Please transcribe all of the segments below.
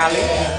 sekali.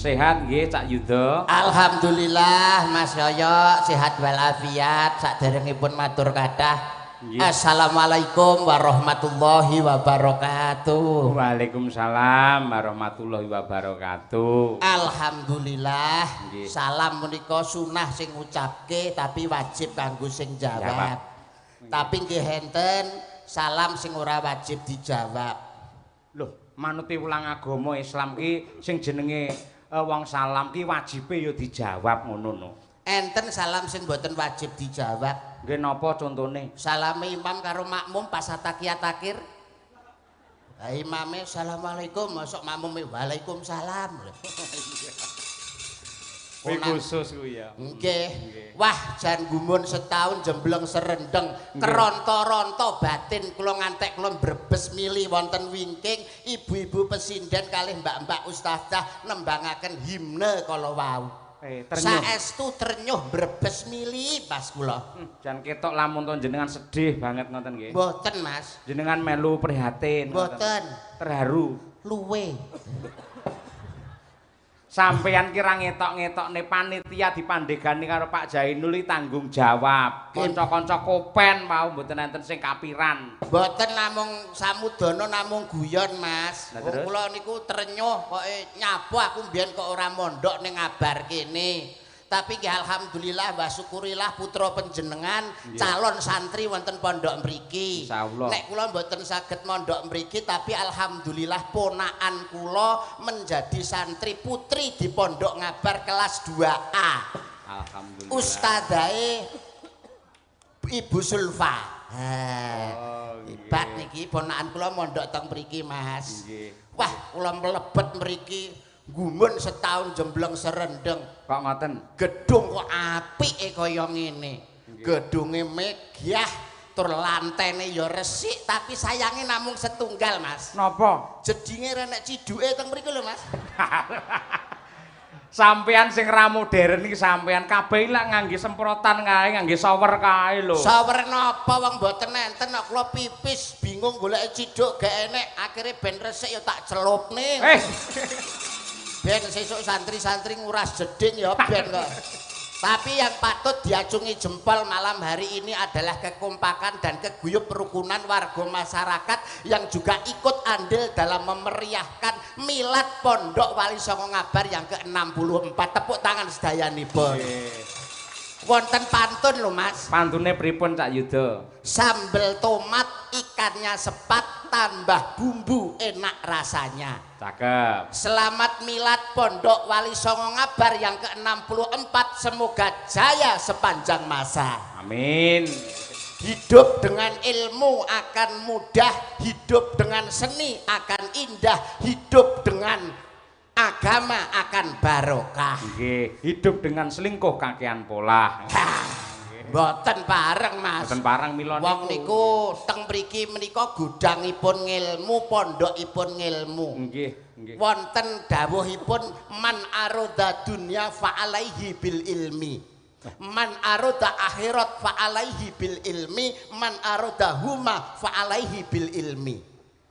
Sehat nggih Cak Yuda? Alhamdulillah Mas Yoyo sehat walafiat. Saderengipun matur kathah. Assalamualaikum warahmatullahi wabarakatuh. Waalaikumsalam warahmatullahi wabarakatuh. Alhamdulillah. Salam menika sunah sing ngucapke tapi wajib kanggo sing jawab. Tapi nggih enten salam sing ora wajib dijawab. Loh, manuti wulang agama Islam ki sing jenenge wong salam ki wajibe ya dijawab ngono no. Enten salam sing mboten wajib dijawab. Nggih napa contone? Salame imam karo makmum pas atahiyat akhir. Lah imame assalamualaikum, mosok makmume waalaikumsalam. Kuwi khusus kuwi ya. Nggih. Wah, jan gumun setahun jembleng serendeng, keronto-ronto batin kula ngantek kula brebes mili wonten wingking ibu-ibu pesinden kalih mbak-mbak ustazah nembangaken himne kala wau. Saestu trenyuh brebes mili pas kula. Jan ketok lamun to jenengan sedih banget ngoten nggih. Mboten, Mas. Jenengan melu prihatin. Mboten. Terharu. Luwe. Sampeyan kira ngetok-ngetokne panitia dipandhegani karo Pak Jainul iki tanggung jawab. Kanca-kanca kopen mau mboten enten sing kapiran. Mboten namung samudana namung guyon, Mas. Wong kula niku trenyuh pokoke nyapu aku mbiyen kok ora mondok ning ngabar kene. Tapi nggih alhamdulillah wa syukurillah putra panjenengan calon santri wonten pondok mriki. Nek kula mboten saged mondok mriki tapi alhamdulillah ponakan kula menjadi santri putri di Pondok Ngabar kelas 2A. Alhamdulillah. Ustadae Ibu Sulfa. Oh, hebat niki ponakan kula mondok teng mriki, Mas. Wah, kula mlebet mriki gumun setahun jembleng serendeng. Kok ngoten? Gedung kok apike kaya ngene. Gedunge megah, tur lantene ya resik, tapi sayange namung setunggal, Mas. Napa? Jedinge renek ciduke teng mriku lho, Mas. Sampean sing ra modern iki sampean kabeh lak ngangge semprotan kae, ngangge shower kae lho. Shower napa wong mboten enten kok kula pipis bingung goleki ciduk gak enek, akhire ben resik ya tak celupne. Ben sesuk santri-santri nguras jeding ya ben kok. Tapi yang patut diacungi jempol malam hari ini adalah kekompakan dan keguyup perukunan warga masyarakat yang juga ikut andil dalam memeriahkan milad Pondok Wali Songo Ngabar yang ke-64. Tepuk tangan sedayanipun. Wonten pantun lho, Mas. Pantune pripun Cak Yuda? Sambel tomat ikannya sepat tambah bumbu enak rasanya. Cakep. Selamat milad Pondok Wali Songo Ngabar yang ke-64, semoga jaya sepanjang masa. Amin. Hidup dengan ilmu akan mudah, hidup dengan seni akan indah, hidup dengan agama akan barokah. Nggih, hidup dengan selingkuh kakean polah. Mboten pareng, Mas. Mboten pareng mila niku. Wong niku teng mriki menika gudangipun ngilmu, pondokipun ngilmu. Nggih, nggih. Wonten dawuhipun man aroda dunya fa alaihi bil ilmi. Man aroda akhirat fa alaihi bil ilmi, man aroda huma fa alaihi bil ilmi.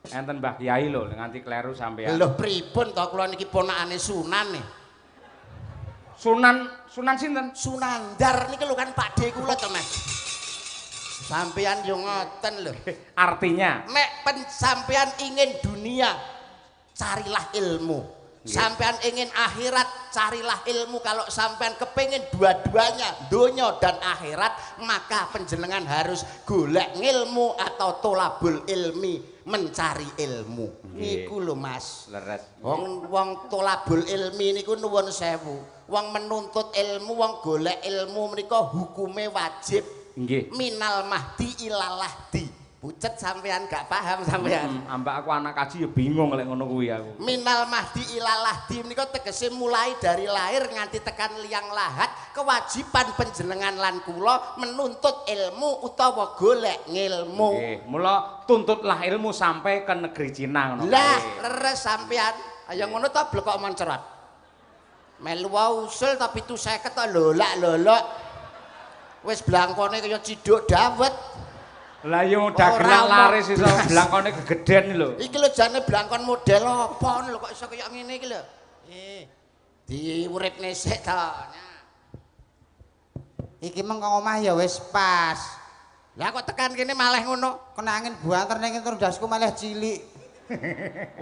Enten Mbah Kiai lho nganti kleru sampean. Lho pripun to kula niki ponakane Sunan nih. Sunan, Sunan sinten? Sunandar niki lho kan Pakde kula to, Mas. Sampean yo ngoten lho. Artinya nek sampean ingin dunia, carilah ilmu. Sampean ingin akhirat, carilah ilmu. Kalau sampean kepengin dua-duanya, donya dan akhirat, maka penjenengan harus golek ngilmu atau tolabul ilmi, mencari ilmu. Niku lho, Mas. Leres. Wong tolabul ilmi niku nuwun sewu. Wong menuntut ilmu, wong golek ilmu menika hukume wajib. Nggih. Minal mahdi ilalahdi. Pucet sampean gak paham sampean. Ambak aku anak kaji ya bingung lek ngono kuwi aku. Minal mahdi ilalahdi menika tegese mulai dari lahir nganti tekan liang lahat, kewajiban panjenengan lan kula menuntut ilmu utawa golek ngilmu. Nggih, mula tuntutlah ilmu sampai ke negeri Cina ngono. Lah, leres sampean. Ayo ngono to blekok moncrot. Melu usul ta 750 to lolak-lolok. Wis blangkone kaya ciduk dawet. Lah yo dagelan laris iso blangkone gegeden lho. Iki lho jane blangkon model apa lho kok iso kaya ngene iki lho. Diuripne sik to. Iki meng kok omah ya wis pas. Lah kok tekan kene malih ngono? Kena angin buanter ning terus ndasku malih cilik.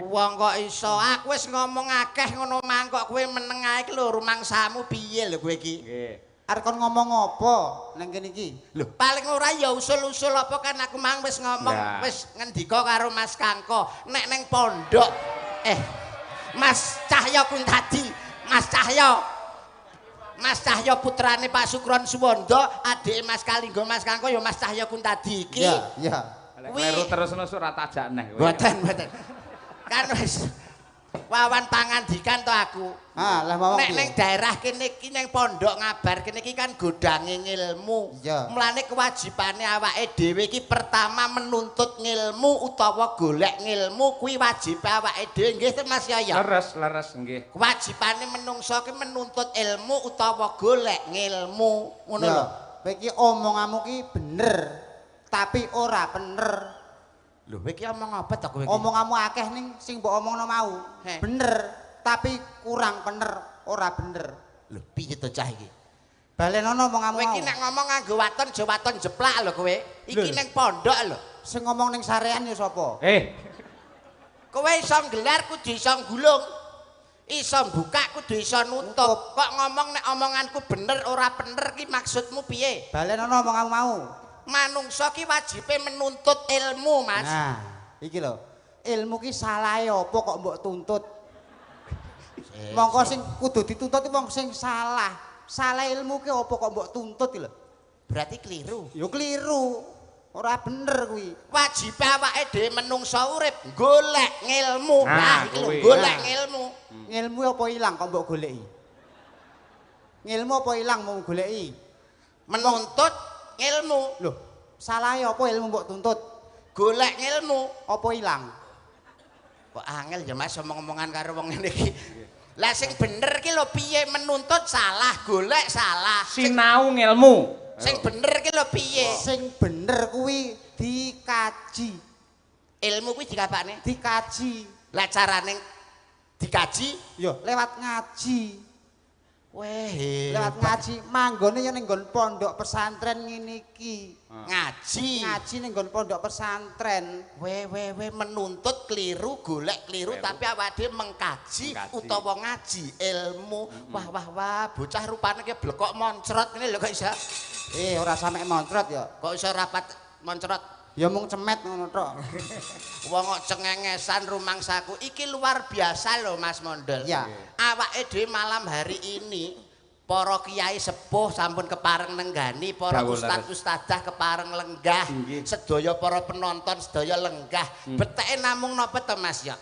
Wong kok iso, aku wis ngomong akeh ngono mang kok kowe meneng ae iki lho rumangsamu piye lho kowe iki? Nggih. Arep kon ngomong apa nang kene iki? Lho, paling ora ya usul-usul apa kan aku mang wis ngomong, wis ngendika karo Mas Kangko, nek neng pondok Mas Cahyo Kuntadi, Mas Cahyo. Mas Cahyo putrane Pak Sukron Suwondo, adike Mas Kalinggo Mas Kangko ya Mas Cahyo Kuntadi iki. Iya, iya. Kleru terus ngono ora tajak neh kowe. Mboten, mboten. Kan wis wawan pangandikan to aku. Ah, lah mawon. Nek ning daerah kene iki ning pondok ngabar kene iki kan godange ngilmu. Mulane kewajibane awake dhewe iki pertama menuntut ngilmu utawa golek ngilmu kuwi wajib awake dhewe nggih to Mas Yaya. Leres, leres nggih. Kewajibane menungso ki menuntut ilmu utawa golek ngilmu. Ngono lho. Kowe iki omonganmu ki bener, tapi ora bener. Lho, kowe iki omong apa to kowe iki? Omonganmu akeh ning sing mbok omongno mau. Bener, tapi kurang bener, ora bener. Lho, piye to cah iki? Balenono omonganmu. Kowe iki nek ngomong nganggo waton aja waton jeplak lho kowe. Iki ning pondok lho. Sing ngomong ning sarean ya sapa? Kowe iso nggelar kudu iso nggulung. Iso buka kudu iso nutup. Kok ngomong nek omonganku bener ora bener ki maksudmu piye? Balenono omonganmu mau. Manungsa ki wajibe menuntut ilmu, Mas. Nah, iki lho. Ilmu ki salahe apa kok mbok tuntut? Mongko sing kudu dituntut wong sing salah. Salah ilmu ki apa kok mbok tuntut iki lho? Berarti keliru. Ya keliru. Ora bener kuwi. Wajibe awake dhewe menungsa urip golek ngilmu. Nah, iki lho golek ngilmu. Ngilmu apa ilang kok mbok goleki? Ngilmu apa ilang mau goleki? Menuntut ilmu. Loh, salahe apa ilmu mbok tuntut? Golek ilmu. Apa ilang? Kok angel ya Mas omong-omongan karo wong ngene iki. Lah sing bener ki lho piye, menuntut salah, golek salah. Sinau ngilmu. Sing bener ki lho piye? Sing bener kuwi dikaji. Ilmu kuwi dikapakne? Dikaji. Lah carane dikaji? Ya lewat ngaji. Weh, lewat ngaji manggone ya ning nggon pondok pesantren ngene iki. Ngaji. Ngaji ning nggon pondok pesantren. Weh weh weh, menuntut keliru, golek keliru, tapi awake dhewe mengkaji utawa ngaji ilmu. Wah wah wah, bocah rupane ki blekok moncrot ngene lho kok iso. Ora sampe moncrot ya. Kok iso rapat moncrot? Ya mung cemet ngono tok. Wong kok cengengesan rumangsaku. Iki luar biasa lho Mas Mondol. Ya. Awake dhewe malam hari ini Para kiai sepuh sampun kepareng nenggani, para ustad ustadzah kepareng lenggah, sedaya para penonton sedaya lenggah. Beteke namung napa to Mas ya?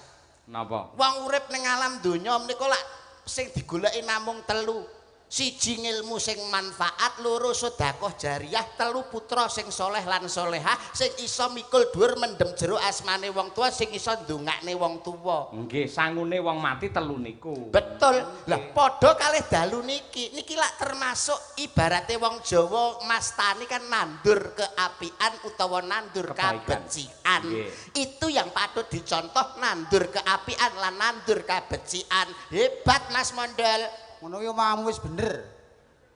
Napa? Wong urip ning alam donya menika lak sing digoleki namung telu. Siji ngilmu sing manfaat, loro sedekah jariyah, telu putra sing soleh lan solehah sing iso mikul dhuwur mendem jero asmane wong tua, sing iso ndongakne wong tuwa. Nggih, sangune wong mati telu niku. Betul. Lah padha kalih dalu niki. Niki lak termasuk ibarate wong Jawa mastani kan nandur keapian utawa nandur kabecikan. Itu yang patut dicontoh, nandur keapian lan nandur kabecikan. Hebat Mas Mondol. Ngono kuwi omonganmu wis bener.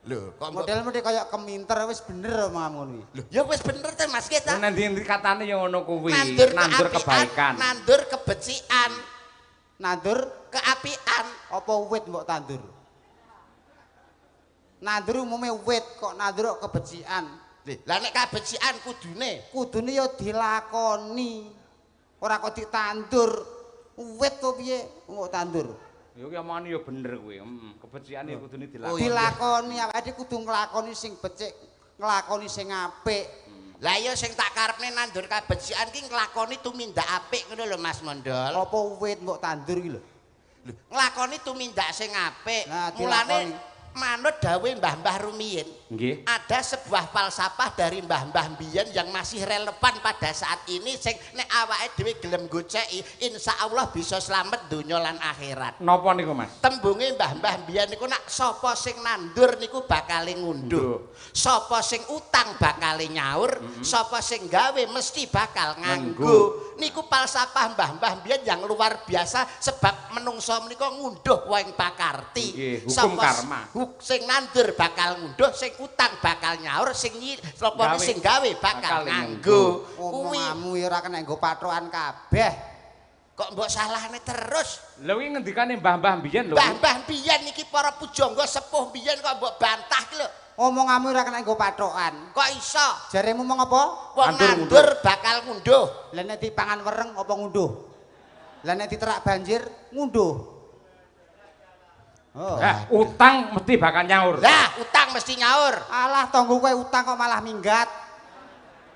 Lho, kok model mesti kaya keminter wis bener omonganmu ngono kuwi. Lho, ya wis bener ta Mas kita. Nanti katane ya ngono kuwi, nandur kebaikan, nandur kebecikan, nandur keapian. Apa wit mbok tandur? Nandur umume wit kok nandur kebecikan. Lah nek kabecikan kudune, kudune ya dilakoni. Ora kok ditandur. Wit kok piye mbok tandur? Ya kuwi omongane ya bener kuwi. Kebecikane ya kudune dilakoni. Dilakoni awake kudu nglakoni sing becik, nglakoni sing apik. Lah iya sing tak karepne nandur kabecikan ki nglakoni tumindak apik ngono lho Mas Mondol. Apa wit mbok tandur iki lho? Lho, nglakoni tumindak sing apik. Mulane manut dawuhe mbah-mbah rumiyin. Nggih. Ada sebuah falsafah dari mbah-mbah biyen yang masih relevan pada saat ini sing nek awake dhewe gelem goceki insyaallah bisa slamet donya lan akhirat. Napa niku Mas? Tembunge mbah-mbah biyen niku nak sapa sing nandur niku bakale ngunduh. Sapa sing utang bakale nyaur, sapa sing gawe mesti bakal nganggo. Niku falsafah mbah-mbah biyen yang luar biasa sebab menungso menika ngunduh wong pakarti. Nggih, hukum karma. Sing nandur bakal ngunduh, sing utang bakal nyaur, sing sapa sing gawe bakal nganggo. Kuwi omonganmu ya ora kena nggo pathokan kabeh. Kok mbok salahne terus? Lha kuwi ngendikane mbah-mbah biyen lho. Mbah-mbah biyen iki para pujangga sepuh biyen kok mbok bantah ki lho. Omonganmu ora kena nggo pathokan. Kok iso? Jaremu mong apa? Wong nandur bakal ngunduh. Lah nek dipangan wereng apa ngunduh? Lah nek diterak banjir ngunduh. Oh. Utang mesti bakal nyaur. Lah, utang mesti nyaur. Alah, tanggo kowe utang kok malah minggat.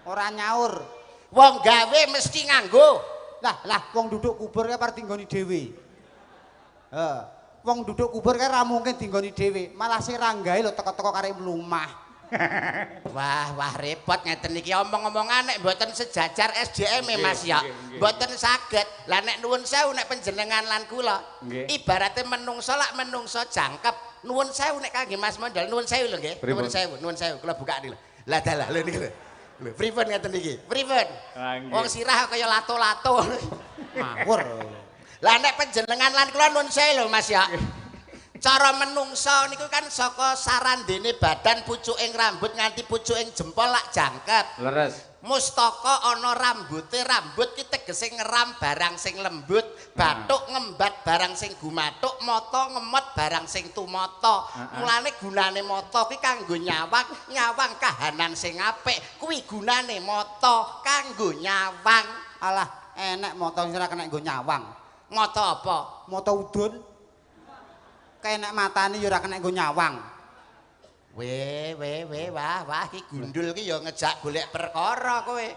Ora nyaur. Wong gawe mesti nganggo. Lah, lah wong duduk kubur kae par dinggoni dhewe. Heeh. Wong duduk kubur kae ra mungkin dinggoni dhewe, malah sing ra gawe lho teko-teko karek mlumah. Wah, wah repot ngeten iki omong-omongan nek mboten sejajar SDM Mas ya. Mboten saged. Lah nek nuwun sewu nek panjenengan lan kula, ibarate menungso lak menungso jangkep. Nuwun sewu nek kangge Mas Mondol, nuwun sewu lho nggih. Nuwun sewu, nuwun sewu kula buka niki lho. Lah dalah lho niki lho. Lho, pripun ngeten iki? Pripun? Wong sirah kaya lato-lato. Ngawur. Lah nek panjenengan lan kula nuwun sewu lho Mas ya. Cara menungso niku kan saka sarandene badan pucuking rambut nganti pucuking jempol lak jangkep. Leres. Mustaka ana rambute, rambut ki tegese ngeram barang sing lembut, bathuk ngembat barang sing gumathuk, mata ngemot barang sing tumata. Mulane gunane mata ki kanggo nyawang, nyawang kahanan sing apik. Kuwi gunane mata kanggo nyawang. Alah, enek mata sing ora kena nggo nyawang. Mata apa? Mata udun. Kenek matane ya ora kena nggo nyawang. We we we wah wah iki gundul ki ya ngejak golek perkara kowe.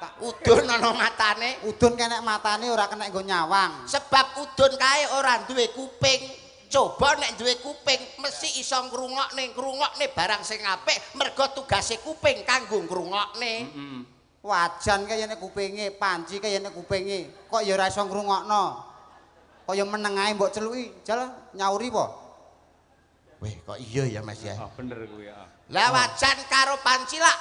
Tak udun ana matane. Udun kenek matane ora kena nggo nyawang. Sebab udun kae ora duwe kuping. Coba nek duwe kuping mesti iso ngrungokne, ngrungokne barang sing apik mergo tugase kuping kanggo ngrungokne. Wajan kaya nek kupinge, panci kaya nek kupinge, kok ya ora iso ngrungokno. Kaya meneng ae mbok celuki, jal nyauri po. Weh, kok iya ya Mas ya? Oh, bener kuwi ya. Lah wajan karo panci lak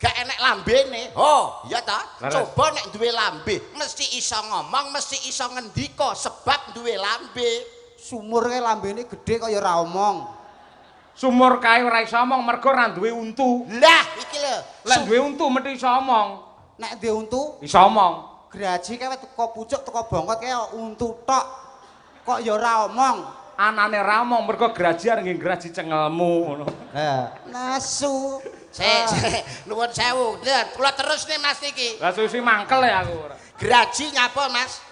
gak enek lambene. Oh, iya ta? Coba nek duwe lambe, mesti iso ngomong, mesti iso ngendika sebab duwe lambe. Sumur kae lambene gedhe kaya ora omong. Sumur kae ora iso omong mergo ora duwe untu. Lah, iki lho. Lah duwe untu mesti iso omong. Nek duwe untu iso omong. Graji kae teko pucuk teko bongkot kae untu tok. Kok ya ora omong. Anane ra omong mergo graji arep nggih graji cengelmu ngono. Lah, nesu. Sik, nuwun sewu. Kula terusne Mas niki. Lah suwi mangkel ya aku ora. Graji nyapa Mas?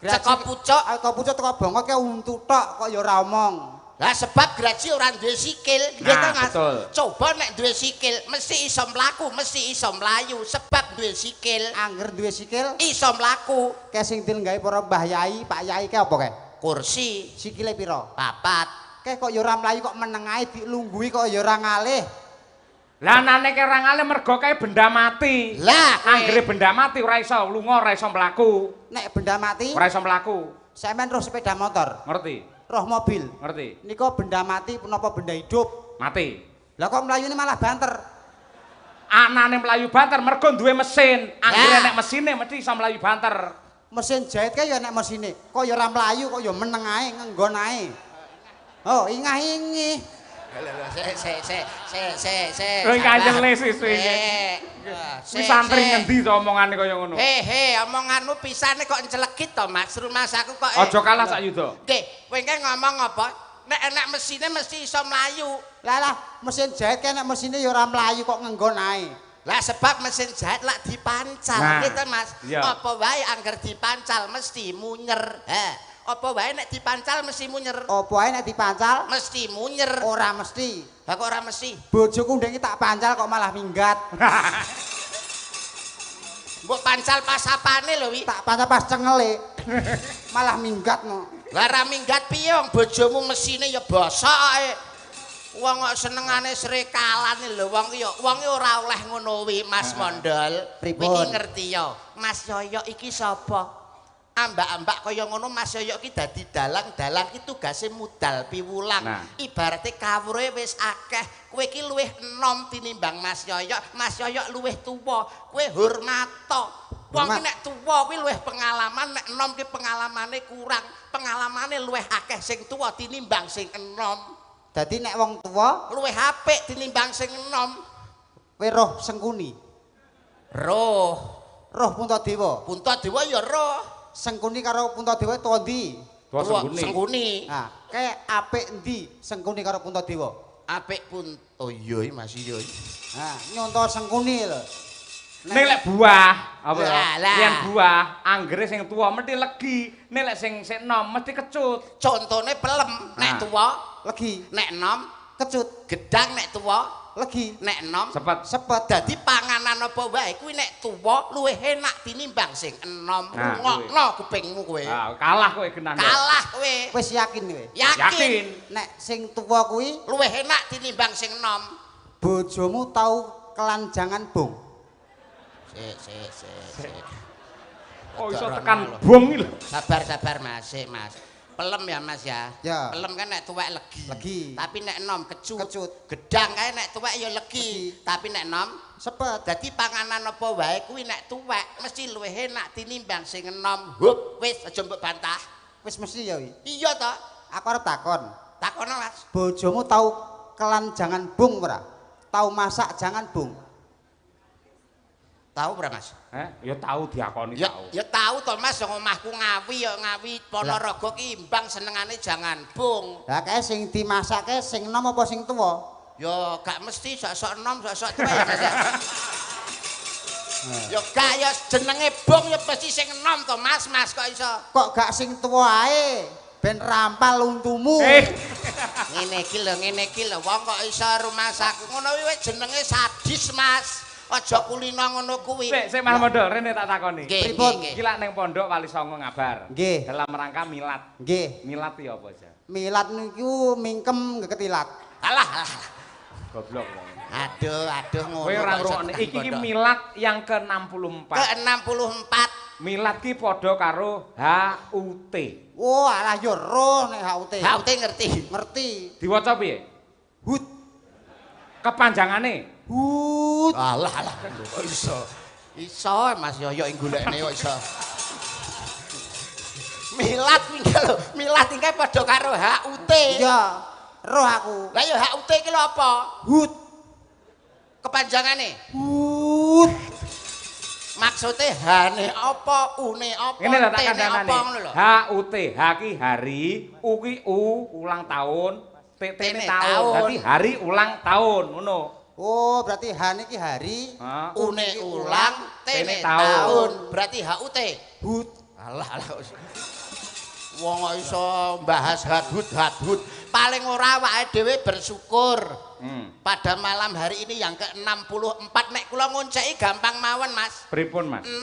Teko pucuk, teko pucuk teko bongkot kae untu tok kok ya ora omong. Lah sebab graji ora duwe sikil, nggih to Mas? Coba nek duwe sikil mesti iso mlaku, mesti iso mlayu sebab duwe sikil. Angger duwe sikil iso mlaku. Kae sing dilenggahi para Mbah Yai, Pak Yai kae apa kae? Kursi. Sikile pira? 4. Kae kok ya ora mlayu kok meneng ae dilungguhi kok ya ora ngalih. Lah anane kae ora ngalih mergo kae benda mati. Lah anggere benda mati ora iso lunga, ora iso mlaku. Nek benda mati ora iso mlaku. Sampeyan roh sepeda motor. Ngerti? Roh mobil. Ngerti? Nika benda mati punapa benda hidup? Mati. Lah kok mlayune malah banter? Anane mlayu banter mergo duwe mesin. Anggere nek mesine mesti iso mlayu banter. Mesin jahit kae ya nek mesine. Kok ya ora mlayu kok ya meneng ae ngenggon ae. Oh, ingah-ingih. Lho sik sik sik sik sik. Kowe kanjele siswi iki. Kuwi santri ngendi to omongane kaya ngono? He he, omonganmu pisane kok ncelekit to Mas. Rumasaku kok aja kalah sak yuda. Nggih, kowe engke ngomong apa? Nek enek mesine mesti iso mlayu. Lah lah, mesin jahit kae nek mesine ya ora mlayu kok ngenggon ae. Lah sebab mesin jahit lak dipancal, gitu Mas. Apa wae angger dipancal mesti munyer. Ha. Apa wae nek dipancal mesti munyer. Apa wae nek dipancal mesti munyer. Ora mesti. Lah kok ora mesti? Bojoku ndek tak pancal kok malah minggat. Mbok pancal pas apane lho wi? Tak pancal pas cengele. Malah minggat no. Lah ora minggat piye wong bojomu mesine ya bosok ae. Wong kok senengane srekalan lho wong ki ya wong ora oleh ngono wi Mas Mondol. Iki ngerti ya. Mas Yoyo iki sapa? Ambak-ambak kaya ngono Mas Yoyo ki dadi dalang-dalang ki tugase mudal piwulang. Nah. Ibarate kawruhe wis akeh. Kowe iki luwih enom tinimbang Mas Yoyo. Mas Yoyo luwih tuwa. Kowe hormato. Wong ki nek tuwa kuwi luwih pengalaman, nek enom ki pengalamane kurang. Pengalamane luwih akeh sing tuwa tinimbang sing enom. Dadi nek wong tuwa luwih apik tinimbang sing enom. Kowe roh Sengkuni. Roh. Roh Puntadewa. Puntadewa ya roh. Sengkuni karo Puntadewa tuwa ndi? Tuwa Sengkuni. Sengkuni. Nah, kae apik endi Sengkuni karo Puntadewa? Apik pun. Oh iya Mas iya. Nah, nyonto Sengkuni lho. Ning lek buah apa ya? Yen buah anggere sing tuwa mesti legi, ning lek sing enom mesti kecut. Contone pelem nek tuwa legi, nek enom kecut. Gedang nek tuwa legi, nek enom sepet. Sepet. Dadi panganan apa wae kuwi nek tuwa luwih enak tinimbang sing enom. Rungokno kupingmu kowe. Kalah kowe genah. Kalah kowe. Wis yakin kowe? Yakin. Nek sing tuwa kuwi luwih enak tinimbang sing enom. Bojomu tau kelanjangan bung? Sik sik. Oh iso tekan bung iki lho. Sabar Mas, sik Mas. Pelem ya Mas ya. Ya. Pelem kan nek tuwek legi. Legi. Tapi nek enom kecut. Kecut. Gedang kae nek tuwek ya legi. Tapi nek enom sepet. Dadi panganan apa wae kuwi nek tuwek mesti luwih enak tinimbang sing enom. Hup, wis aja mbok bantah. Wis mesti ya wi. Iya to. Aku arep takon. Takono Mas. Bojomu tau kelanjangan bung ora? Tau masak jangan bung? Tahu ora Mas? Ya tahu diakoni tahu. Ya tahu to Mas, wong omahku Ngawi ya Ngawi Ponorogo ki imbang senengane jangan bung. Lah kae sing dimasake sing enom apa sing tuwa? Ya gak mesti sok-sok enom, sok-sok tuwa ya Mas. Ya gak ya jenenge bung ya mesti sing enom to Mas, Mas kok iso. Kok gak sing tuwa ae? Ben rampal untumu. Ngene iki lho, ngene iki lho wong kok iso rumasaku ngono kuwi jenenge sadis Mas. Aja kulino ngono kuwi. Sik, sik Mas Mondol, rene tak takoni. Pripun? Iki lak ning pondok Wali Songo ngabar. Nggih. Dalam rangka milad. Nggih. Milad ya apa aja? Milad niku mingkem ngeketilat. Alah, alah. Goblok wong. Aduh, aduh ngono. Kowe ora ngrungokne. Iki ki milad yang ke-64. Ke-64. Milad ki padha karo HUT. Oh, alah ya roh nek HUT. HUT ngerti. Ngerti. Diwaca piye? HUT. Kepanjangane HUT. Alah alah kok iso. Iso Mas Yoyo ing golekne kok iso. Milad kuwi lho, milad iki padha karo HUT. Iya, roh aku. Lah ya HUT iki lho apa? HUT. Kepanjangane? HUT. Maksude H-ne apa, U-ne apa, T-ne apa ngono lho. HUT, H ki hari, U ki U ulang tahun, T-ne tahun. Dadi hari ulang tahun ngono. Oh, berarti H niki hari, U-ne ulang, T-ne tahun. Berarti HUT. HUT. Alah alah. Wong kok iso mbahas HUT HUT. Paling ora awake dhewe bersyukur. Pada malam hari ini yang ke-64 nek kula ngonceki gampang mawon, Mas. Pripun, Mas? 6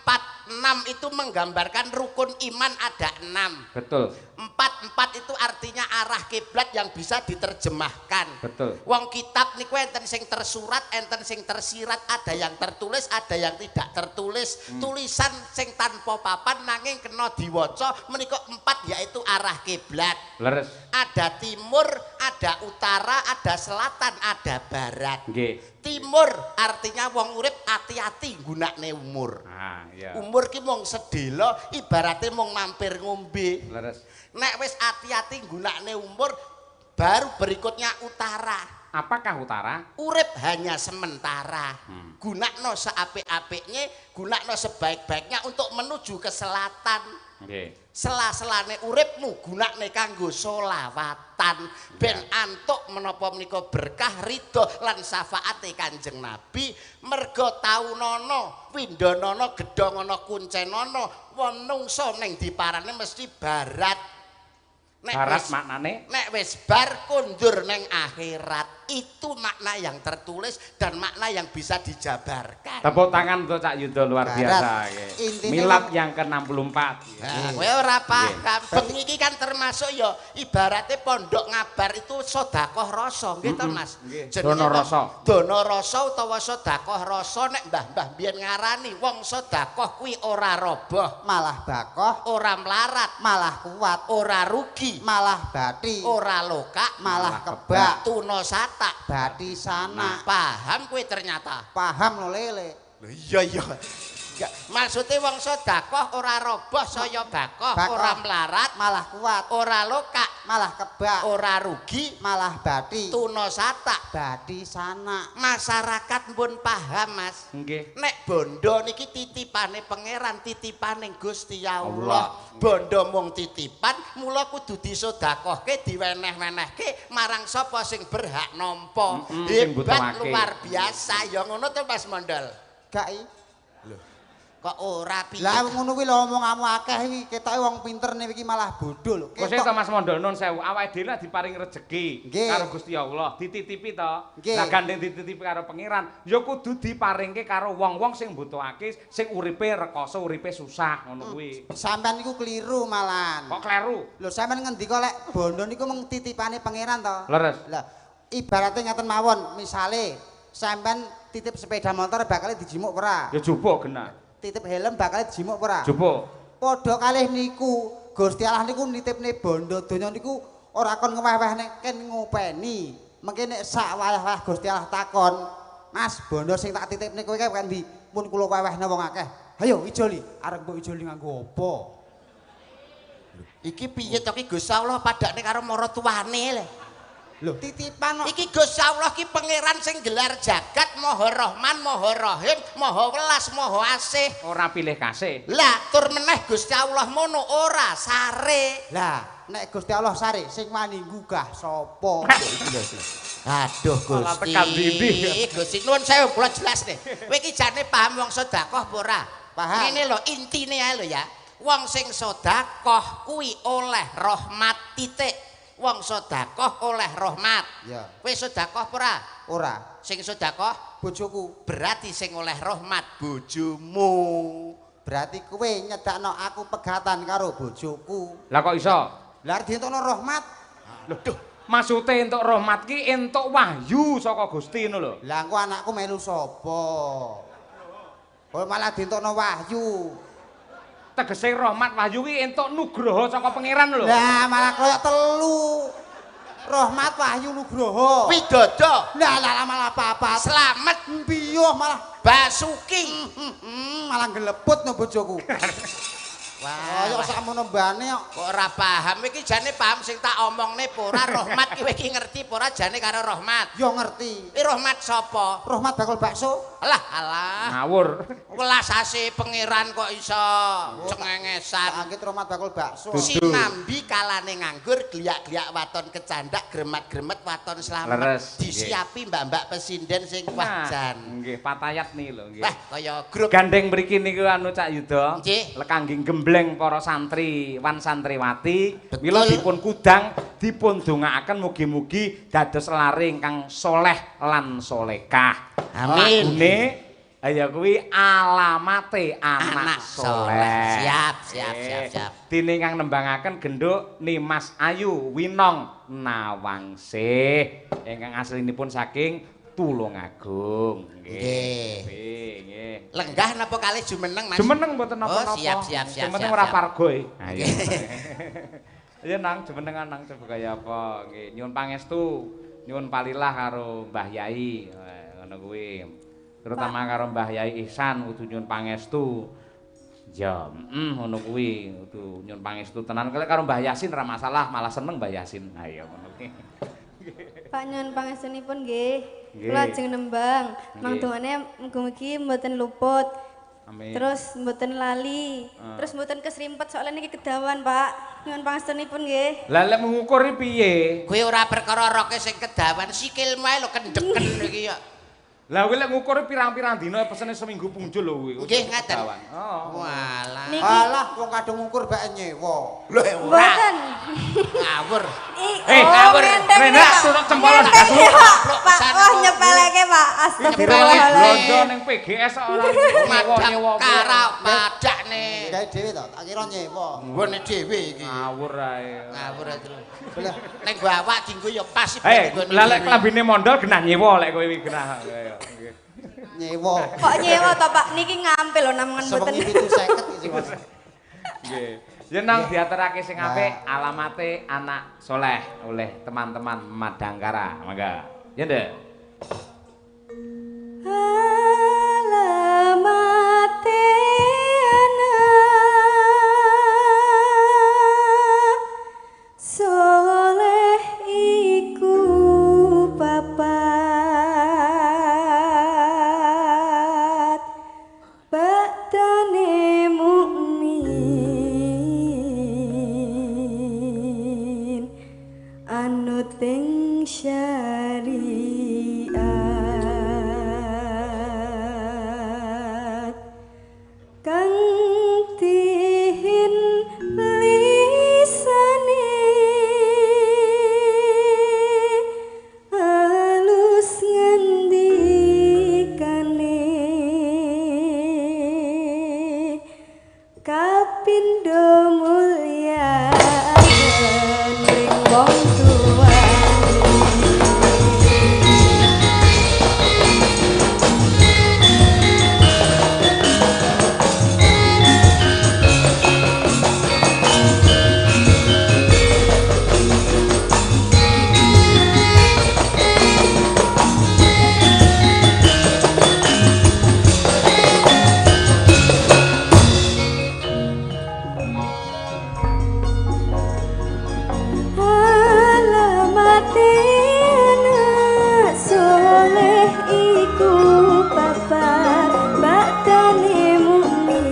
4 6 itu menggambarkan rukun iman ada 6. Betul. 4 4 itu artinya arah kiblat yang bisa diterjemahkan. Betul. Wong kitab niku enten sing tersurat, enten sing tersirat, ada yang tertulis, ada yang tidak tertulis. Tulisan sing tanpa papan nanging kena diwaca menika 4 yaitu arah kiblat. Leres. Ada timur, ada utara, ada selatan, ada barat. Nggih. Timur artinya wong urip ati-ati nggunakne umur. Ah, iya. Umur ki mung sedhela ibarate mung mampir ngombe. Leres. Nek wis ati-ati nggunakne umur, baru berikutnya utara. Apakah utara? Urip hanya sementara. Gunakno seapik-apiknya, gunakno sebaik-baiknya untuk menuju ke selatan. Nggih. Sela-selane uripmu gunakne kanggo solawatan ben antuk menapa menika berkah ridho lan syafaate Kanjeng Nabi. Merga taunana, windhanana, gedhongana, kuncenana, menungsa ning diparane mesti barat. Nek Barat maknane? Nek wis bar kondur neng akhirat. Itu makna yang tertulis dan makna yang bisa dijabarkan. Tepuk tangan untuk Cak Yudo luar biasa. Milad yang ke-64. Nah, kowe ora paham. Bengi iki kan termasuk ya ibarate pondok ngabar itu sedekah rasa, nggih to Mas? Dono rasa. Dono rasa utawa sedekah rasa nek mbah-mbah biyen ngarani wong sedekah kuwi ora roboh, malah bakoh, ora melarat, malah kuat, ora rugi, malah bathi, ora lokak, malah kebak, tuna satak, bathi sana. Paham kowe ternyata? Paham lho lele. Lho iya iya. Maksudnya wong sedekah ora roboh saya bakoh, ora melarat, malah kuat, ora lokak, malah kebak, ora rugi, malah bathi, tuna satak, bathi sana. Masyarakat pun paham Mas. Nggih. Nek bondo niki titipane pangeran, titipane Gusti Allah. Bondo mung titipan, mula kudu disedekahke, diweneh-wenehke marang sapa sing berhak nampa. Hebat luar biasa. Ya ngono to Mas Mondol. Gak i. Kok ora piye? Lah ngono kuwi lho omonganmu akeh iki, ketoke wong pinter nek iki malah bodho lho. Kok to Mas Mondol nun sewu, awake dhewe diparingi rejeki karo Gusti Allah, dititipi to. Lah gandeng dititipi karo pangeran, ya kudu diparingke karo wong-wong sing mbutuhake, sing uripe rekoso, uripe susah ngono kuwi. Sampeyan niku kliru malahan. Kok kleru? Lho sampeyan ngendika lek bondo niku mung titipane pangeran to. Leres. Lah ibarate ngaten mawon, misale sampeyan titip sepeda motor bakal dijimuk ora? Ya jupuk genah. Titip helm bakal dijimuk ora? Jupuk. Padha kalih niku, Gusti Allah niku nitipne bondo donya niku ora kon ngeweh-wehne ken ngopeni. Mengke nek sak wayah-wayah Gusti Allah takon, "Mas, bondo sing tak titipne kowe kae ndi?" Pun kula wewehne wong akeh. Hayo ijoli, arep mbok ijoli nganggo apa? Iki piye to ki Gusti Allah padakne karo maratuwane lho. Lho, titipan kok. Iki Gusti Allah ki pangeran sing gelar jagat, Maha Rahman, Maha Rahim, Maha Welas, Maha Asih. Ora pilih kasih. Lah, tur meneh Gusti Allah mono ora sare. Lah, nek Gusti Allah sare sing wani nggugah sapa? Aduh Gusti. Gusti nuwun sewu kula jelas nih. Kowe iki jane paham wong sedekah apa ora? Paham. Ngene lho intine ae lho ya. Wong sing sedekah kuwi oleh rahmat titik. Wong sedekah oleh rahmat. Ya. Kowe sedekah apa ora? Ora. Sing sedekah bojoku. Berarti sing oleh rahmat bojomu. Berarti kowe nyedakno aku pegatan karo bojoku. Lah kok iso? Lah dientokno rahmat. Lho, duh, maksude entuk rahmat ki entuk wahyu saka Gusti ngono lho. Lah engko anakku melu sapa? Kok malah dientokno wahyu. Tegese rahmat wahyu ki entuk nugroho saka pangeran lho. Lah malah koyo telu. Rahmat wahyu nugroho. Widodo. Lah lah malah papat. Slamet piyuh malah Basuki. Malah geleput no bojoku. Wah, kaya sakmono mbane kok. Kok ora paham iki jane paham sing tak omongne apa ora rahmat ki kowe iki ngerti apa ora jane karo rahmat? Ya ngerti. Iki rahmat sapa? Rahmat bakul bakso. Alah alah. Ngawur. Welas asih pangeran kok iso cengengesan. Tak anggit rahmat bakul bakso. Sinambi kalane nganggur gliak-gliak waton kecandak gremet-gremet waton slamet. Disiapi mbak-mbak pesinden sing wah jan. Nggih, patayat nih lho nggih. Wah, kaya grup. Gandeng mriki niku anu Cak Yuda. Nggih. Lekangge gembleng para santri wan santriwati mila dipun kudang Dipun dongaaken mugi-mugi dados lare ingkang soleh lan solekah. Amin. Lagune ya kuwi alamate anak soleh. Siap, siap, siap, siap. Dene ingkang nembangaken genduk Nimas Ayu Winong Nawangsih ingkang aslinipun saking Tulungagung. Nggih. Nggih. Lenggah napa kalih jumeneng, Mas? Jumeneng mboten napa-napa. Oh, siap, siap, siap. Sing penting ora pargo e. Ayo. Ya nang jumenengan nang coba kaya apa. Nggih, nyuwun pangestu, nyuwun palilah karo Mbah Yai. Ngono kuwi. Terutama karo Mbah Yai Ihsan kudu nyuwun pangestu. Ya, ngono kuwi kudu nyuwun pangestu tenan. Karo Mbah Yasin ora masalah, malah seneng Mbah Yasin. Ayo ngono kuwi. Pak nyuwun pangestunipun nggih. Kula ajeng nembang. Mang dongane mugi-mugi mboten luput. Amin. Terus mboten lali. Terus mboten kesrimpet soalnya niki kedawan, Pak. Nyuwun pangestunipun nggih. Lah lek mengukur iki piye? Kuwi ora perkara roke sing kedawan, sikilmu ae lho kendeken iki ya. Lah kuwi lek ngukur pirang-pirang dina pesene seminggu punjul lho kuwi. Nggih ngaten. Oh. Walah. Alah wong kadung ngukur bae nyewa. Lho ora. Mboten. Ngawur. Eh, ngawur. Renak surut cempolon Pak. Wah nyepeleke, Pak. Astagfirullahaladzim. Blonjo ning PGS ora nyewa-nyewa. Karo padakne. Gawe dhewe to, tak kira nyewa. Nggone dhewe iki. Ngawur ae. Ngawur ae terus. Ning nggo awak dienggo ya pas iki. Lah lek klambine mondol genah nyewa lek kowe iki genah. Nyewa. Kok nyewa to, Pak? Niki ngampil lho namungan mboten. Sewengi 750 iki, Mas. Nggih. Yen nang diaturake sing apik alamate anak soleh oleh teman-teman Madangkara. Mangga. Ya, Nduk. Alamate anak soleh iku papat badane mukmin anut ing syariat kang tihin lisane alus ngendikane kapindo mulya ring wong tuwa. Alamate anak soleh iku papat badane mukmin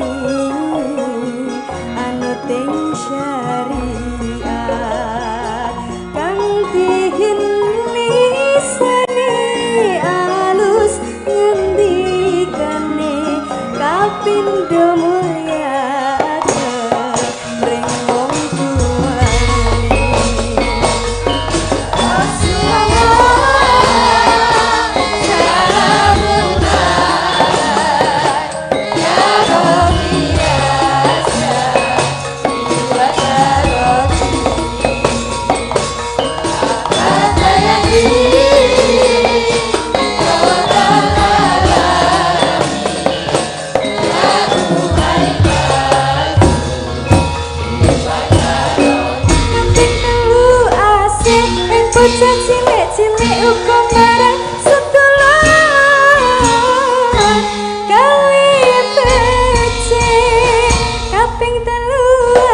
anut ing syariat kang tihin lisane alus ngendikane kapindo mulya ring wong tuane. Kaping telu asih ing bocah cilik-cilik uga marang sedulur gawe becik. Kaping telu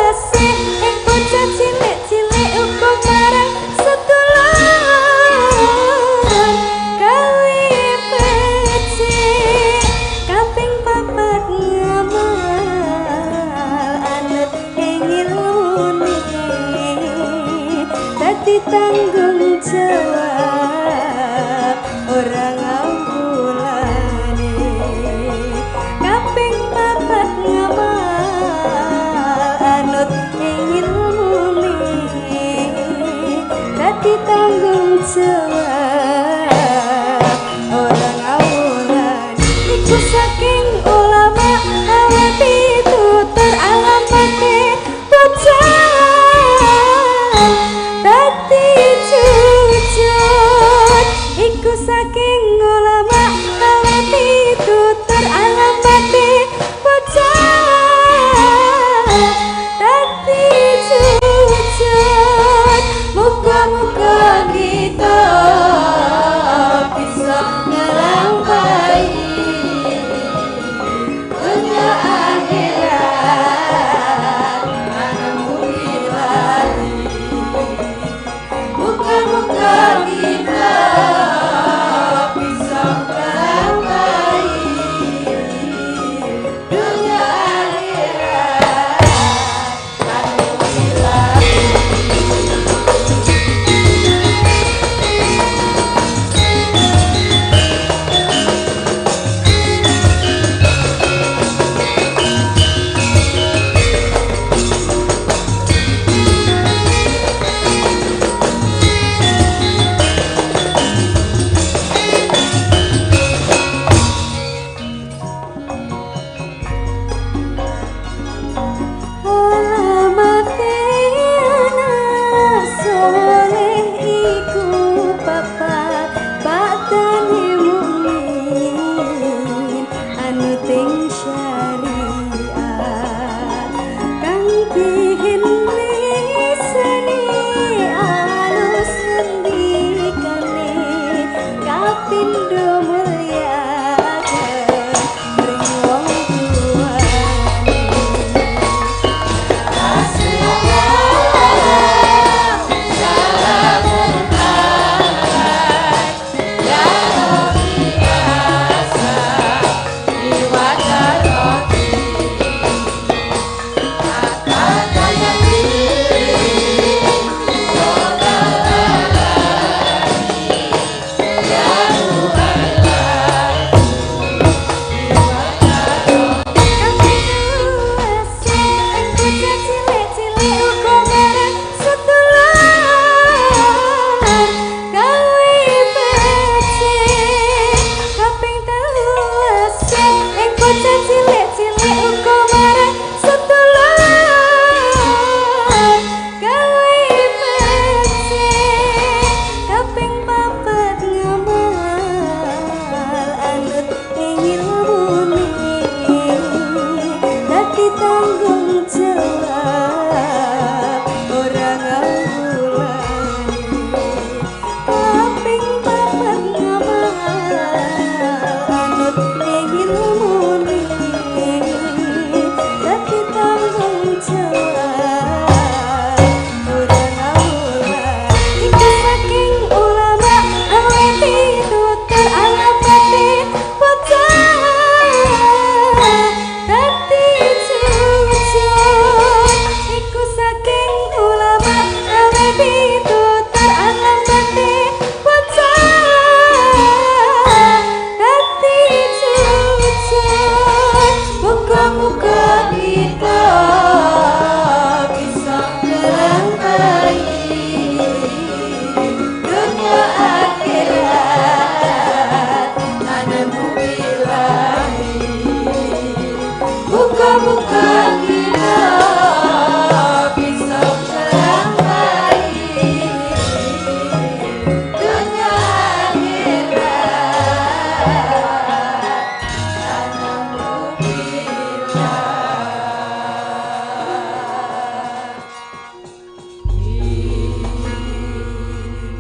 asih ing bocah cilik-cilik uga marang sedulur gawe becik. Kaping papat ngamal anut ing ilmune dadi tanggung jawab ora ngawulane. Kaping papat ngamal anut ing ilmune jawab ora ngawulan iku saking ulama awet pitutur alamate bocah dadi jujur iku saking ulama awet pitutur alamate bocah dadi jujur muga-muga kita bisa nglampahi dunya akhirat anemu ilahi muga-muga kita bisa nglampahi dunya akhirat anemu ilahi. Alamate anak soleh iku papat bakdane mukmin anut ing syariat kang bihin lisane alus ngendikane kapindo mulyaken ring wong tuane. Tanggung jawab ora ngawulani kaping papat ngamal anut ing ilmune dadi tanggung jawab ora ngawulani iku saking ulama awet pitutur alamate bocah dadi jujur iku saking ulama awet pitutur alamate bocah dadi jujur muga-muga kita bisa nglampahi dunya akhirat anemu ilahi muga-muga kita bisa nglampahi dunya akhirat anemu ilahi.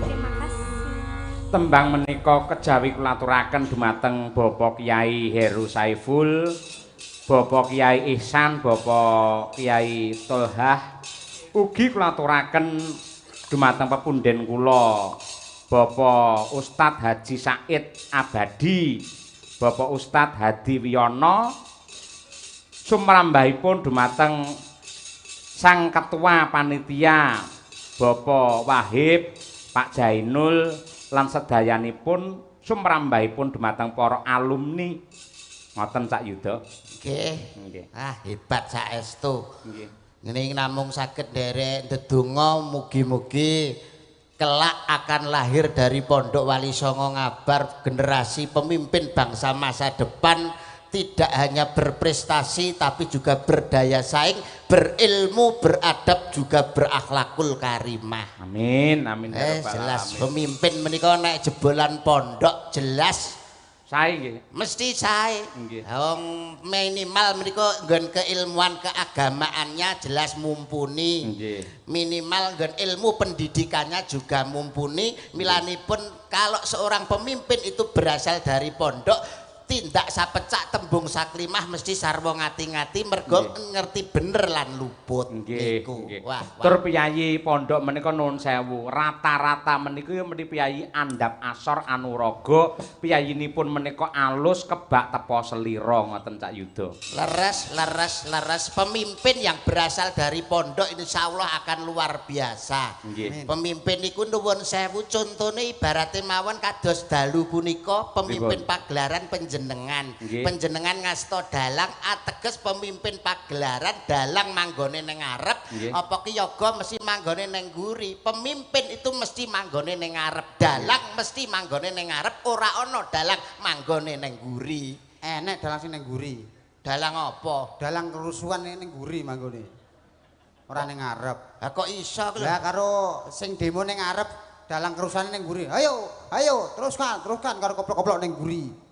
Terima kasih. Tembang menika kejawi kula aturaken dumateng Bapak Kyai Heru Saiful, Bapak Kyai Ihsan, Bapak Kyai Tolhah, ugi kula aturaken dumateng pepunden kula Bapak Ustadz Haji Said Abadi, Bapak Ustadz Hadi Wiyono, sumrambahipun dumateng Sang Ketua Panitia Bapak Wahib, Pak Jainul lan sedayanipun sumrambahipun dumateng para alumni. Ngoten Cak Yuda. Nggih. Nggih. Ah, hebat saestu. Nggih. Ngene namung saged nderek ndedonga mugi-mugi Kelak akan lahir dari Pondok Wali Songo Ngabar generasi pemimpin bangsa masa depan, tidak hanya berprestasi tapi juga berdaya saing, berilmu, beradab, juga berakhlakul karimah. Amin, amin. Jelas pemimpin menika nek jebolan pondok jelas sae nggih. Mesti sae. Nggih. Wong minimal menika nggon keilmuan keagamaannya jelas mumpuni. Nggih. Minimal nggon ilmu pendidikannya juga mumpuni. Milanipun kalau seorang pemimpin itu berasal dari pondok, tindak sapecak tembung saklimah mesti sarwa ngati-ngati mergo ngerti bener lan luput. Nggih. Wah. Tur piyayi pondok menika nuwun sewu, rata-rata menika ya meni piyayi andhap asor anuraga, piyayinipun menika alus kebak tepa selira ngoten Cak Yuda. Leres leres leres, pemimpin yang berasal dari pondok insyaallah akan luar biasa. Nggih. Pemimpin niku nuwun sewu contone ibarate mawon kados dalu punika pemimpin pagelaran panjenengan. Panjenengan ngasta dalang ateges pemimpin pagelaran dalang manggone ning ngarep, apa ki yoga mesti manggone ning mburi. Pemimpin itu mesti manggone ning ngarep, dalang mesti manggone ning ngarep, ora ana dalang manggone ning mburi. Enek dalang sing ning mburi. Dalang apa? Dalang kerusuhan ning mburi manggone. Ora ning ngarep. Lah kok iso? Lah karo sing demo ning ngarep, dalang kerusuhan ning mburi. Ayo, ayo, teruskan, teruskan karo koplok-koplok ning mburi.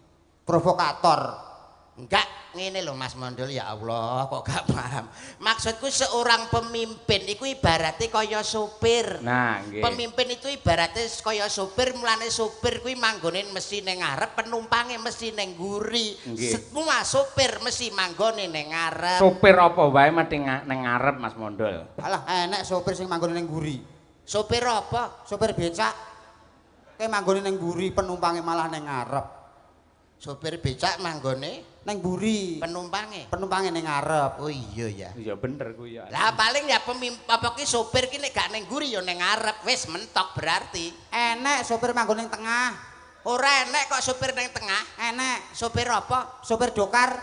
Provokator. Enggak, ngene lho Mas Mondol, ya Allah kok gak paham. Maksudku seorang pemimpin iku ibaratnya kaya sopir. Nah, nggih. Pemimpin itu ibaratnya kaya sopir, mulane sopir kuwi manggone mesti ning ngarep, penumpange mesti ning mburi. Semua sopir mesti manggone ning ngarep. Sopir apa wae mesti ning ngarep Mas Mondol. Alah, enek sopir sing manggone ning mburi. Sopir apa? Sopir becak. Kae manggone ning mburi, penumpange malah ning ngarep. Sopir becak manggone neng mburi, penumpange penumpange ning ngarep. Oh iya ya. Iya bener kuwi ya. Lah paling ya pemimpin apa ki sopir ki nek gak ning mburi ya ning ngarep, wis mentok berarti. Enek sopir manggon ning tengah. Ora enek kok sopir ning tengah. Enek. Sopir apa? Sopir dokar.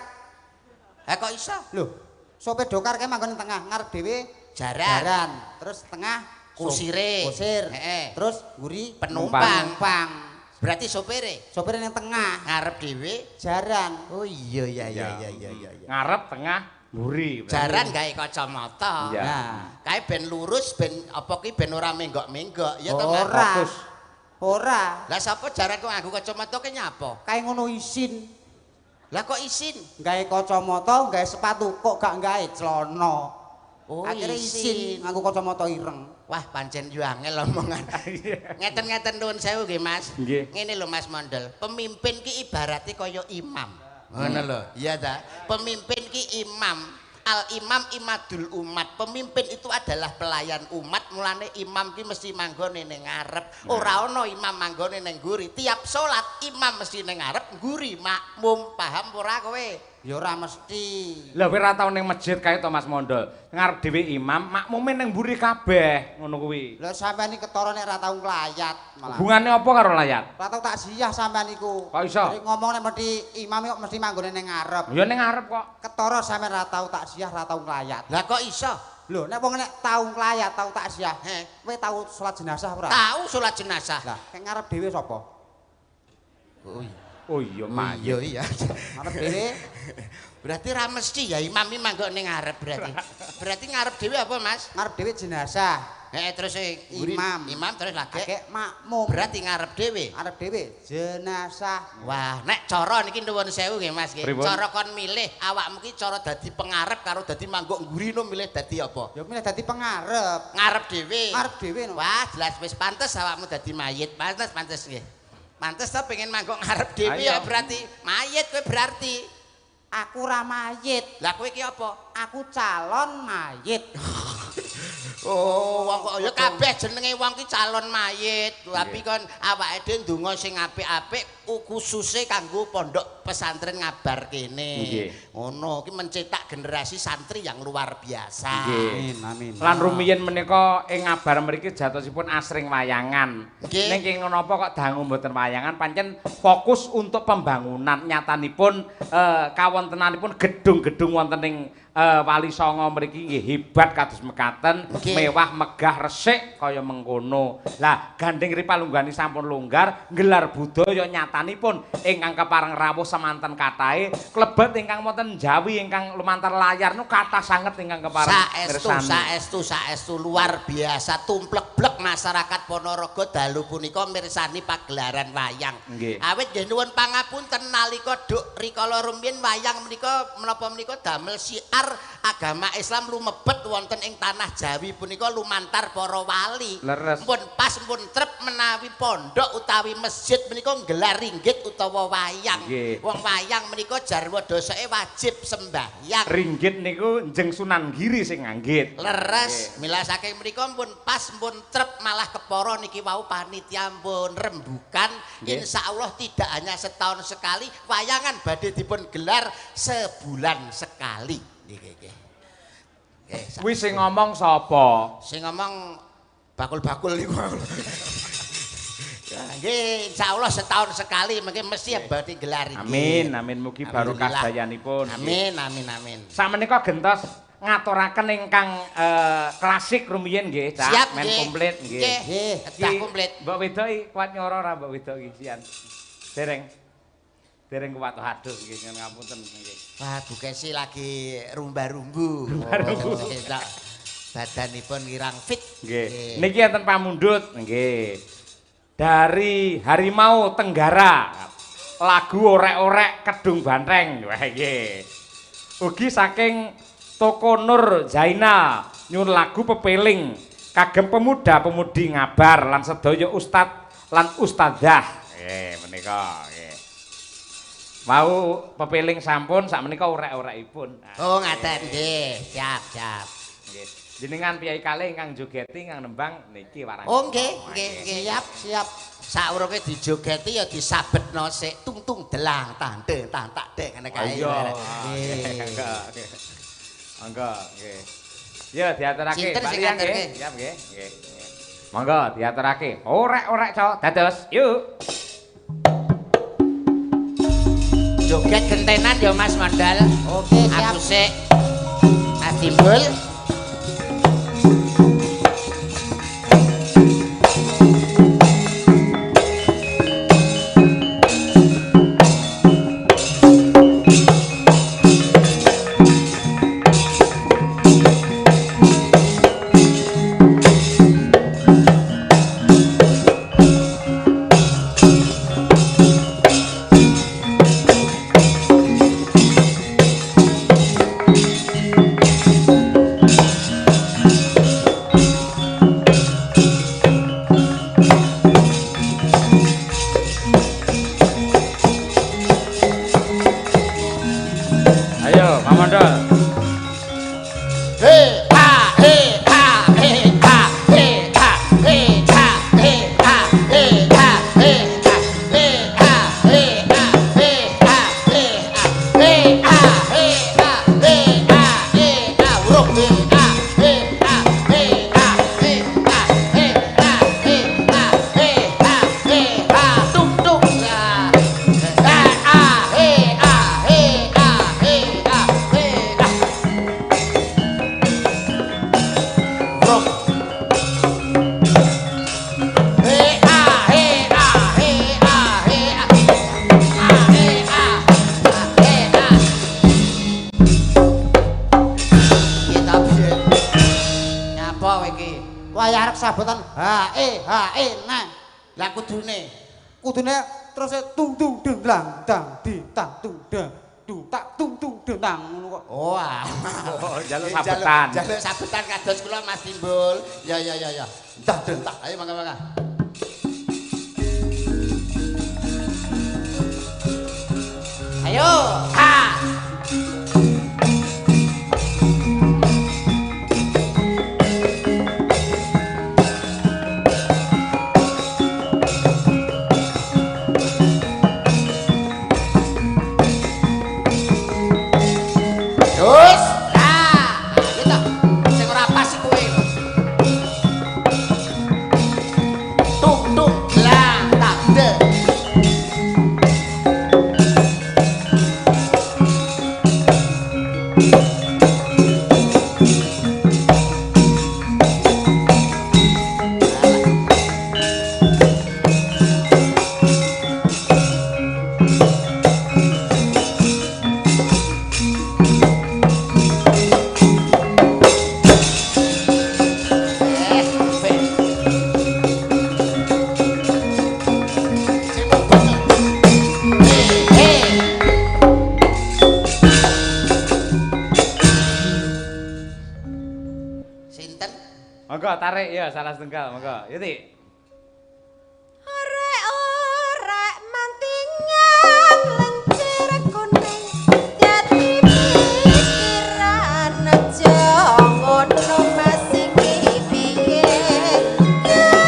Ha kok iso? Lho, sopir dokar kae manggon ning tengah, ngarep dhewe jaran. Jaran, terus tengah kusire. Kusir. Heeh. Terus mburi penumpang. Penumpang. Berarti sopire? Sopire ning tengah. Ngarep dhewe jaran. Oh iya iya iya iya iya. Ngarep tengah mburi. Jaran gawe kacamata. Nah, kae ben lurus ben apa ki ben ora menggok-menggok ya to Mas. Ora. Ora. Lah sapa jaran kok nganggo kacamata ki nyapa? Kae ngono isin. Lah kok isin? Gawe kacamata, gawe sepatu kok gak gawe celana. Oh, akhirnya isin nganggo kacamata ireng. Wah, pancen yo angel omongan. Ngeten-ngeten nuwun sewu nggih, Mas. Ngene lho Mas Mondol, pemimpin ki ibarate kaya imam. Ngono lho. Iya ta? Pemimpin ki imam. Al imam imadul umat. Pemimpin itu adalah pelayan umat. Mulane imam ki mesti manggone ning ngarep. Ora ana imam manggone ning mburi. Tiap salat imam mesti ning ngarep, mburi makmum. Paham ora kowe? Ya ora mesti. Lah kowe ora tau ning masjid kae to Mas Mondol. Ngarep dhewe imam, makmume ning mburi kabeh, ngono kuwi. Lah sampean iki ketara nek ora tau nglayat malah. Hubungane apa karo layat? Ora tau takziah sampean iku. Kok iso? Ngomong nek mesti imam kok mesti manggone ning ngarep. Ya ning ngarep kok. Ketara sampean ora tau takziah, ora tau nglayat. Lah kok iso? Lho nek wong nek tau nglayat, tau takziah, kowe tau salat jenazah ora? Tau salat jenazah. Lah, kek ngarep dhewe sapa? Oh iya. Oh iya, iya iya. Ngarep dhewe. Berarti ra mesti ya imam iki manggon ning ngarep berarti. Berarti ngarep dhewe apa, Mas? Ngarep dhewe jenazah. Heeh, terus imam. Imam terus lagi makmum. Berarti ngarep dhewe. Ngarep dhewe jenazah. Wah, nek cara niki nuwun sewu nggih Mas nggih. Cara kon milih awakmu ki cara dadi pengarep karo dadi mangguk mburi no milih dadi apa? Ya milih dadi pengarep. Ngarep dhewe. Ngarep dhewe no. Wah, jelas wis pantes awakmu dadi mayit. Pantes pantes nggih. Pantes to pengen mangguk ngarep dhewe ya berarti mayit kowe berarti. Aku ora mayit. Lah kowe iki apa? Aku calon mayit. Oh, wong kok ya kabeh jenenge wong ki calon mayit. Tapi kon awake dhewe ndonga sing apik-apik khususe kanggo pondok pesantren Ngabar kene. Ngono ki mencetak generasi santri yang luar biasa. Amin, amin. Lan rumiyin menika ing Ngabar mriki jatosipun asring wayangan. Ning kenging napa kok dangu mboten wayangan pancen fokus untuk pembangunan nyatanipun kawontenanipun gedung-gedung wonten ing Wali Songo mriki nggih hebat kados mekaten, mewah megah resik kaya mengkono. Lah gandeng ripalunggani sampun longgar, nggelar budaya nyatanipun ingkang kepareng rawuh semanten kathahe, klebet ingkang wonten Jawi ingkang lumantar layar nu kathah sanget ingkang kepareng saestu saestu saestu luar biasa tumplek-blek masyarakat Ponorogo dalu punika mirsani pagelaran wayang. Awit nggih nuwun pangapunten nalika duk rikala rumiyin wayang menika menapa menika damel syiar agama Islam lumebet wonten ing tanah Jawi punika lumantar para wali. Pun pas pun trep menawi pondok utawi masjid menika nggelar ringgit utawa wayang. Wong wayang menika jarwa dosake wajib sembahyang. Ringgit niku Njeng Sunan Giri sing nganggit. Leres. Mila saking menika pun pas pun trep malah kepara niki wau panitia pun rembukan. Insyaallah tidak hanya setahun sekali, wayangan badhe dipun gelar sebulan sekali. Nggih. Kuwi sing ngomong sapa? Sing ngomong bakul-bakul niku. Nggih, insyaallah setahun sekali mengke mesti badhe gelar iki. Amin, amin mugi barokah dayanipun. Amin, amin, amin. Sakmenika gentos ngaturaken ingkang klasik rumiyin nggih, Cak. Men komplit nggih. Nggih, kedah komplit. Mbok wedok iki kuat nyora ora mbok wedok iki sian. Dereng. Dereng kuat aduh nggih nyuwun ngapunten nggih. Wah, Bu Kesi lagi rumba-rumbu. Rumba-rumbu. Badanipun kirang fit. Nggih. Niki enten pamundhut nggih. Dari Harimau Tenggara. Lagu orek-orek Kedung Banteng. Wah nggih. Ugi saking Toko Nur Zainal nyuwun lagu pepeling kagem pemuda-pemudi ngabar lan sedaya ustad lan ustadzah. Nggih menika nggih. Mau pepeling sampun sakmenika orek-orekipun. Oh ngaten nggih, siap siap. Nggih. Jenengan piyai kalih ingkang jogeti ingkang nembang niki warang. Oh nggih, nggih, nggih. Siap, siap. Saurunge dijogeti ya disabetno sik tung-tung delang tante tang tak dek ngene kae. Iya. Nggih. Monggo nggih. Ya diaturake Pak Liang nggih. Siap nggih. Nggih. Monggo diaturake. Orek-orek co dados. Yuk. Joget gentenan ya Mas Mondal. Oke, siap. Aku sik. Mas Timbul. Sabotan H E H E nah. Lah kudune kudune terus tung tung deng lang dang di tang tung dang du tak tung tung deng tang ngono kok. Oh, ah. Oh, njaluk sabetan. Njaluk sabetan kados kula Mas Timbul. Ya ya ya ya. Dah deng tak. Ayo mangga-mangga. Ayo. Ha. Sinten? Monggo tarik ya salah setunggal, monggo. Yuti. Orek-orek mantingan lencir kuning dadi pikiran aja ngono Mas iki piye kenes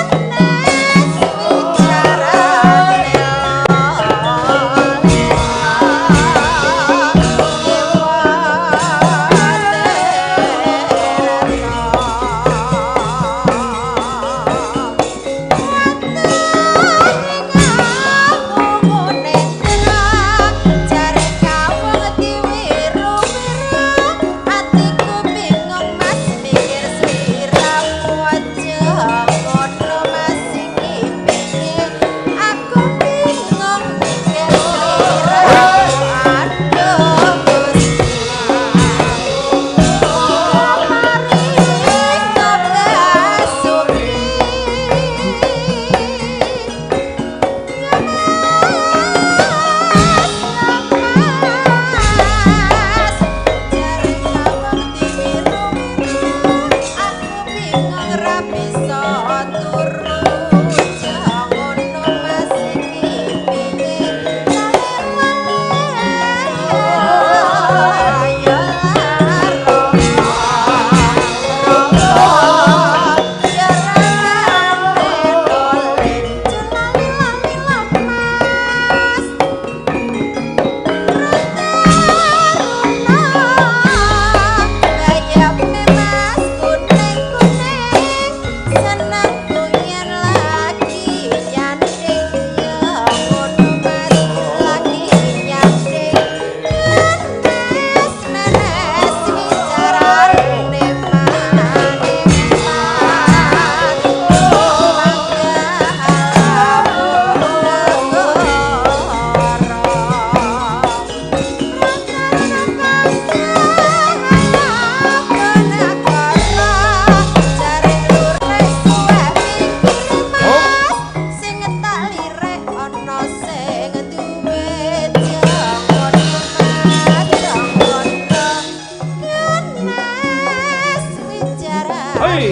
wicarane.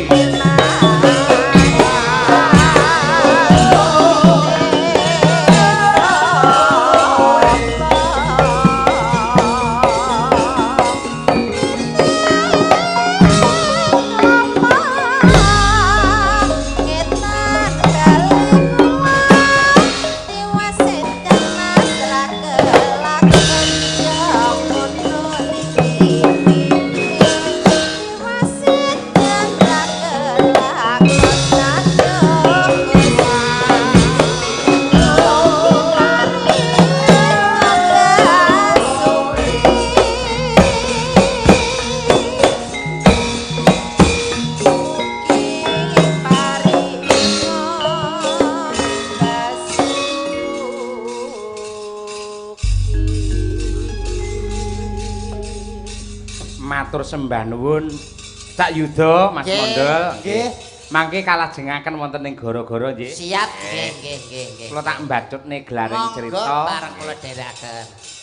Matur sembah nuwun Cak Yuda, Mas Mondol. Nggih. Mangke kalajengaken wonten ing gara-gara nggih. Siap, nggih nggih nggih nggih. Kula tak mbacutne gelaring Monggo cerita. bareng kula dherekaken.